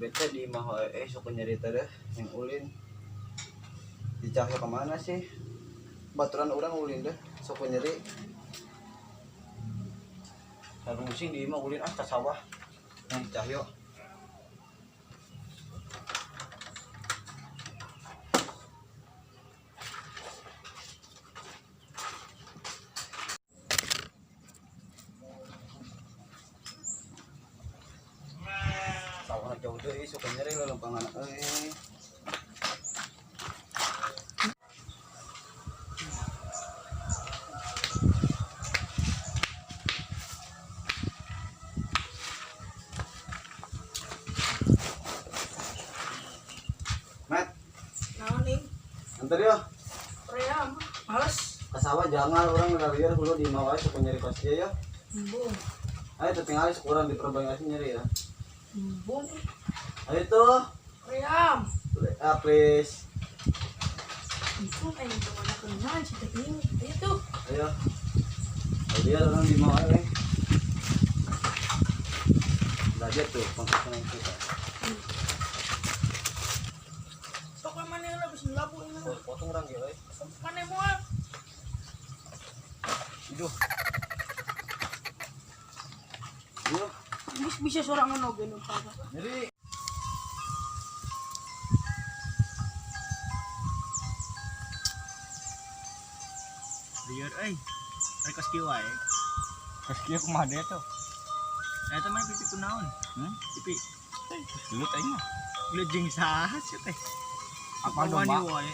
Bete di imah wae sok nyerita deh yang ulin. Di Cahyo kemana sih? Baturan orang ulin deh, sok nyeri. Sarung pusing di imah ulin ah ka sawah. Yang di Cahyo. Sawah jauh deh, sok nyeri lelempangan euy. Mat, Naon ing? antar yo. Rea mah males. Ke sawah jangan orang ngalieur hulu di imah wae sok nyeri pas ieu ya. Embung. Ayo tertinggal sekurang di perbankan nyeri ya. Embung. Ayo tuh. Ream. Ah, please. Embung aing teu mana kenal si teh ini. Ayo tuh. Ayo. Ayo dia orang di imah wae. Belajar tuh pangkalan kita. Sok mana lah bisa labu ini. Oh, potong orang ya, euy. Sok mana moal? Aduh. Ayo. Bisa bisa sorangan oge nu paga. Nyeri. Lieur euy. Rek kos kieu wae. Terus kieu kumaha deui tuh? Eta mah pipi kunaon? Hmm? Pipi Gelut aing mah. gelut jeung saha sih teh? Apa Wani domba? wae.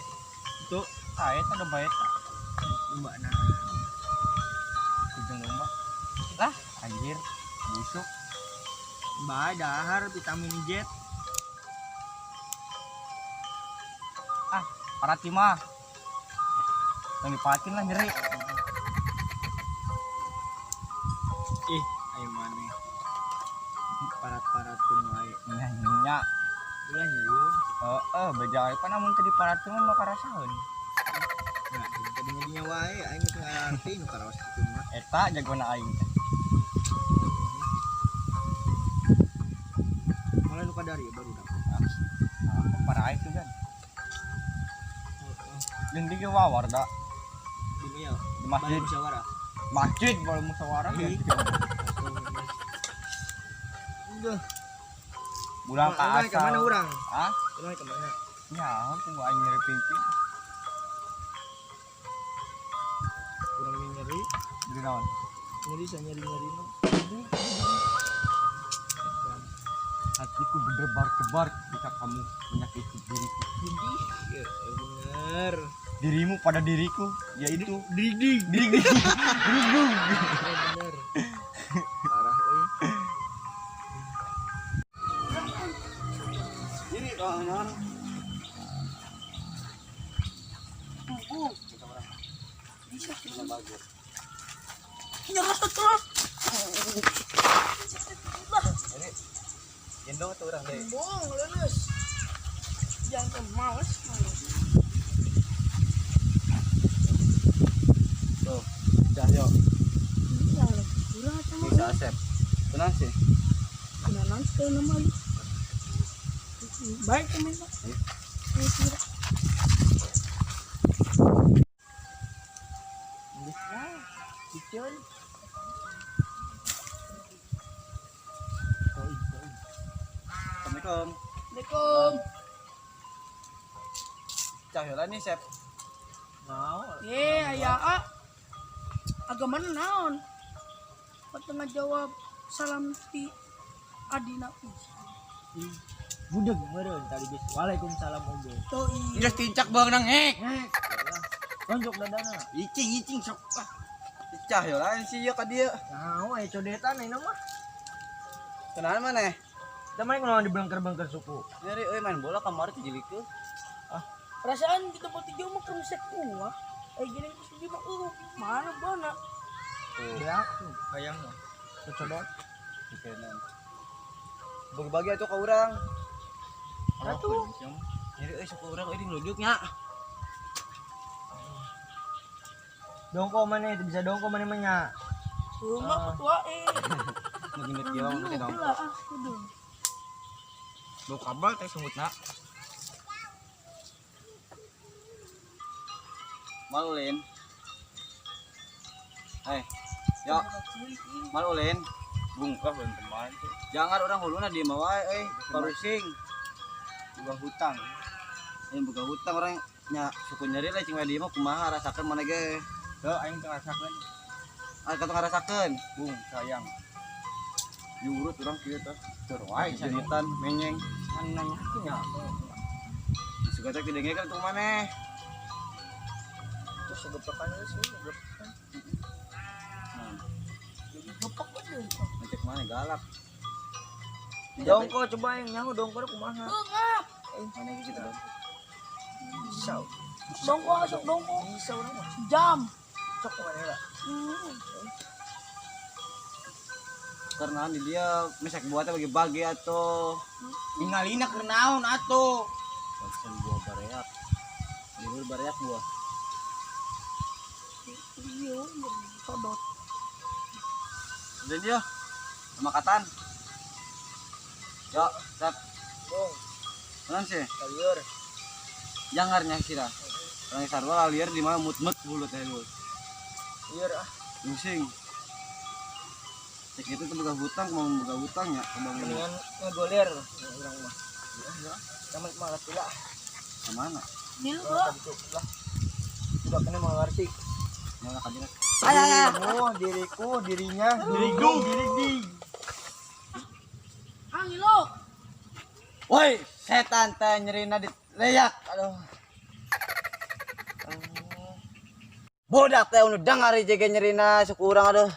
Tuh, Ah, eta domba eta. domba nah. Kujang domba. Lah, anjir. Busuk. Bae dahar vitamin Z. Ah, parati mah. Yang dipatin lah nyeri. Ih, ayo maneh. Parat-paratkeun wae. Nya nya. Ulah nyerieun. Heeh, beja wae pan amun teu diparatkeun mah karasaeun. Nah, tadinya dinya wae aing teu ngarti nu karaos kitu mah. Eta jagona aing teh. Malah nu kadari ya baru dah. Ah, para aing tuh kan. Jeung di ge wawar da. Di ya. Di masjid. Balai musyawarah. Masjid balai musyawarah. Ih. Udah. Bulan ka Urang asal. Kemana urang? Ah? Urang kemana? Ya, tunggu aing nyeri pimpin. Urang nyeri. Jadi naon? Nyeri saya nyeri-nyeri nu. Hatiku berdebar-debar ketika kamu menyakiti diriku. Jadi, ya bener. Dirimu pada diriku, yaitu Diri. diri. Diriku. Ya bener. Parah euy. Nyeri oh, naon? Embung. Bisa Bisa bagus. Nyerus terus. Nyeri. Gendong tuh orang deh. Embung lulus. Jangan males males. Tuh, Cahyo. Iya lah. Urang atuh mah. Bisa Asep. Tenang sih. Kenalan sekali nama lu. Baik teman Pak. Iya. Geus lah. Piceun. Toing, toing. Assalamualaikum. Assalamualaikum. Cahyo lah nih, Sep. Mau. Eh, aya a. Agama naon? Patengah jawab salam ti adina. Ih, budeg meureun tadi geus. Waalaikumsalam oge. Tuh iya. Geus tincak beunang hek. Hek. Tonjok dadana. Icing icing sok. Ah, Cahyo lah sih ya ka dia. Nah, aya codetan ayeuna mah. Kenalan mana? Kita main kunaon di belengker-belengker suku. Nyeri euy main bola kamari teh jilikeun. Perasaan di tempat tiga mah kerusek gua. Eh gini terus dia mah mana mana. Tuh, Ya, tuh kayang mah. Cocodot. dikenan. Bagi-bagi atuh ka urang. Atuh. Nyeri euy sok urang euy ngeluduk nya. Dongko mana itu bisa dongko mana mah nya. Rumah ketua eh. Nu gendut kieu mah teh dongko. Lah ah, udah. Bau kabel teh sungutna. Mal ulin. Hai. Yo, mal ulin. Bungkah belum kemarin tuh. Jangan orang huluna di imah wae euy, parusing. Boga hutang. Yang boga hutang orang nya suku nyeri lah cing wae di imah kumaha rasakeun mana ge. Heuh, aing teu ngarasakeun. Ah kata ngarasakeun. Bung, sayang. Diurut urang kieu tah. Tur wae Jenitan menyeng. Nanya nya. Suka teh didengekeun tuh maneh. Terus gepekan sih, gepekan. Nah, Gepak bener. ngecek mana galak. Dongko coba yang nyaho dongko kumaha. Bengap. Mana gitu dong. Bisa. Dongko asok dongko. Bisa urang mah. Jam. Sok mana lah. Hmm. Karena di dia mesek buatnya bagi-bagi atau Tingalina keur naon atuh? bagian buah bareak. Libur bareak buah. Iya, sodot. Dan dia sama katan. Yo, sep. Bung, Mana sih? liur. Jangarnya sih dah. Orang sarwa liar di mana mut-mut bulu teh lu. Liur ah. Pusing. Cek itu tuh buka hutang, mau buka hutang ya, kebangun Mendingan ngegoler urang mah. Sama malas pula. kemana? Nil gua. Lah. Sudah kena mengerti. Nyala kajian. Dirimu, diriku, dirinya, Diriku, diri. Angin lo. Woi, setan teh nyerina di leyak. Aduh. Bodak teh unu dengar jege nyerina suku urang aduh.